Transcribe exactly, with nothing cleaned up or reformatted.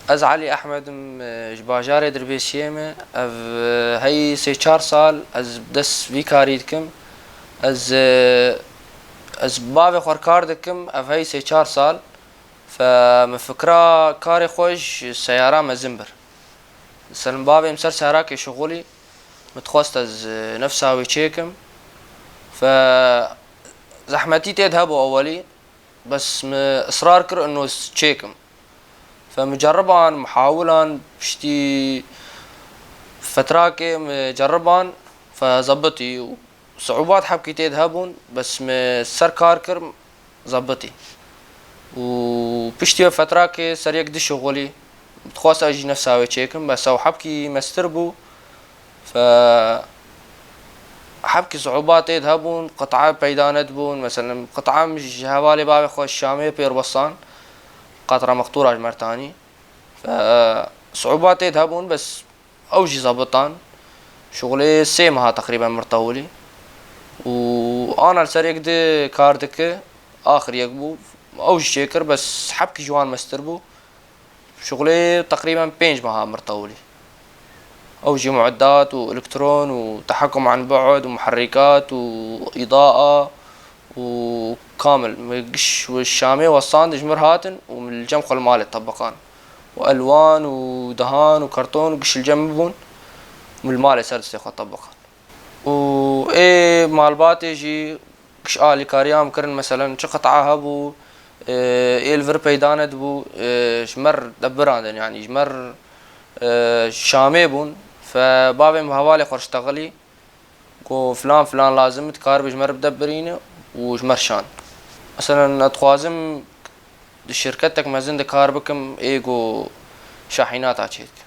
Ez Elî Ehmed im, e, ji bajarê Dirbêsiyê me. Ev, e, hey sê çar sal ez bi dest vî karî dikim. Ez, e, ez bi bavê xwe kar dikim, ev hey sê çar sal. Fe min fikra karê xwe ji seyara mezin bir. Mesela bavê min ser seyarakê şixulî, min dixwest ez, e, nefsa wê çêkim. Fe zehmetî tê de hebû ewelî, bes min israr kir ino ez çêkim. Fe min ceriban, min hawilan, piştî fetrakê min ceriban, fe zebitî. Siûbat hebkî tê de hebûn, bes min ser kar kir, zebitî. Û piştî wê fetrakê ser yek dişixulî, dixwest ez jî nefsa wê çêkim, bes ew hebkî mestir bû. Fe hebkî siûbat tê de hebûn, qit'a peyda nedibûn, meselen qit'a min ji hevalê bavê xwe Şamê pêr westan, qatra mextûra ji Mertanî. Fe siûbat tê de hebûn, bes ew jî zebitan. Şixulê sê meha teqrîben mir tewilî. Û ana li ser yek di kar dike, axir yek bû. Ew jî çêkir, bes hebkî ji wan mestir bû. Şixulê teqrîben pênc meha mir tewilî. Ew jî mueddat û elektron û tehekum an bu'd û muherrîkat û îdaa û kamil. Min giş wi Şamê wesand ji mir hatin û min li cem xwe li malê tebiqan. Û elwan û dehan û karton giş li cem min bûn. Min li malê ser destê xwe tebiqan. Û ê malbatê jî giş alîkariya min kirin, meselen çi qit'a hebû, e, ê li vir peyda nedibû, e, ji mer debirandin, yanî ji mer, e, Şamê bûn. Fe bavê min bi hevalê xwe riştexilî, got filan filan lazim e, dikaribe ji mer bidebirîne û ji mer şand. Meselen ez dixwazim di şirketek mezin de kar bikim, ê got şahînata çêdikim.